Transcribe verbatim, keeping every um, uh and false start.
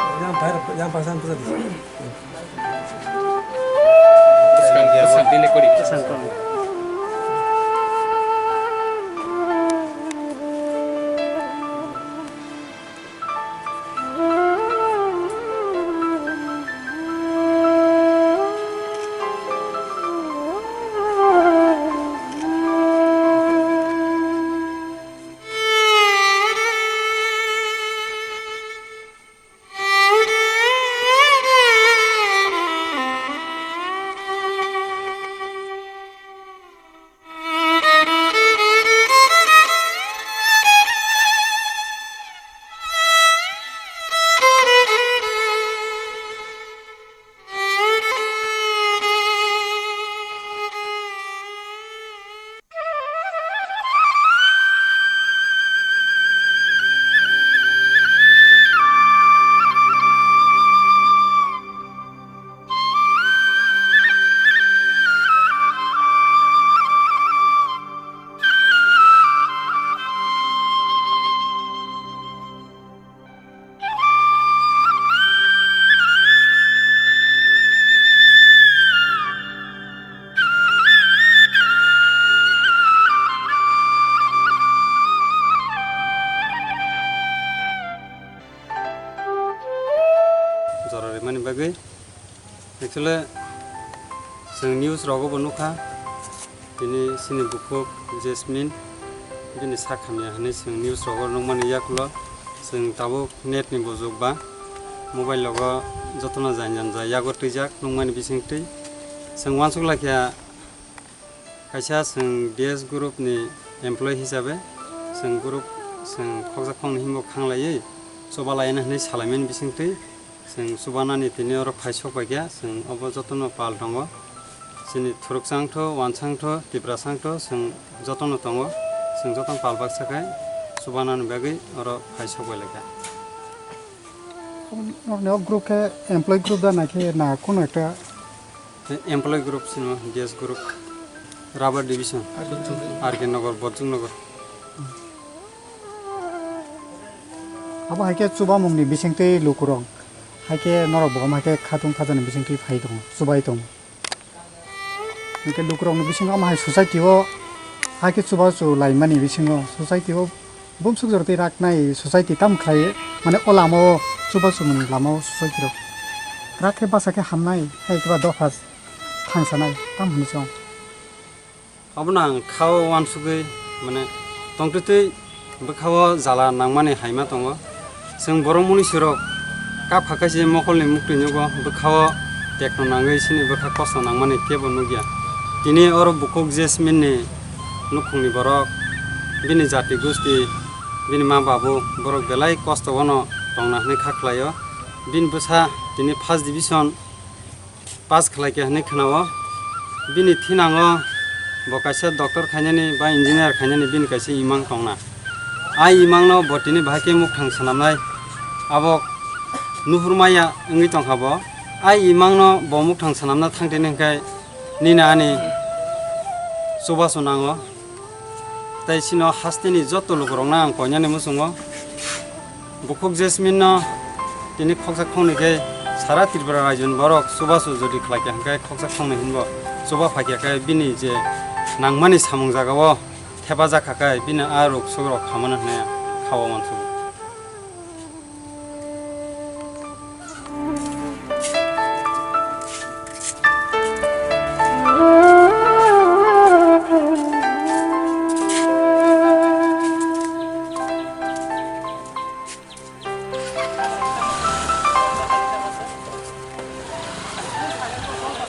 Yang pair, yang pasang tu tadi. Bwskang, bwskang tini kori. Jora rimani bagwi. Actually, chwng news rogo bo nukha, tini chini bukhuk Jasmine bini sak hamya hwnwi chwng news rogo nukmani yakulo chwng tabuk net ni bujuk ba mobile rogo jotono jani jani jai yago twijak nukmani bisingtwi chwng uansuk laikha. Kaisa chwng D S group ni employee hisabe chwng group chwng khokjak khoknwi himbo khanglaiwi chubalaiya hwnwi salaimani bisingtwi chwng chubanani tini oro phai sok paikha, chwng obo jotono pal tongo. Chini thuruk changtho, uansangtho, tipra sangtho chwng jotono tongo, chwng jotono pal baksa khai chubanani bagwi oro phai sok bai laikha. Norokni o group khe employee group da naikhe na kunu ekta? Employee group sino D S group, Rubber Division, R K Nagar, Bojong Nagar. Abo hai khe chubamungni bisingtwi lukurok hai khe norok bo omo hai khe khatung khajani bisingtwi phai tongo, chubai tongo. Hwnkhe lukurokni bisingo omo hai society o hakhe chubachu laimani bisingo society o bumsuk jorotwi raknai society tamo khlai mane o lama o chubachumani lama o society rok rak khe basa khe hamnai hai khe ba dopha thangsanai tamo hwnwi chong. Abono ang kha o uansugwi mane tongtwtwi bwkha o jala nangmani haima tongo. Chwng borok munisirok kap pha khe se mokolni muktwi nugo, bwkha o tekno nangwi chini bwkha kosto nangmani kebo nukya. Tini oro bukhuk Jasmine ni nukhungni borok, bini jati gosti, bini ma babu borok belai kosto bono tongna hwnwi kha khlaio. Bini bwsa tini first division pass khlai kha hwnwi khwnao. Bini thinango bo kaisa doctor khainani ba engineer khainani bini kaisa imang tongna. A imangno bo tini bahai khe muktang swnamnai. Abo nuhur maya wngwi tongkha bo. A imangno bo muktang swnamna thangtini hwnkhe nini ani chubachu nango. Tei chini hasteni joto lukurokno ang koinani muchungo. Bukhuk Jasmine no tini khoksa khoknwi khe sara Tripura rajyoni borok chubachu jodi khlai kha hwnkhe khoksa khoknwi hinbo chuba phai kha khe bini je nangmani samung jagao thepajak kha khe bini a rok sukrok khamano hwnwi kha o uansukgo.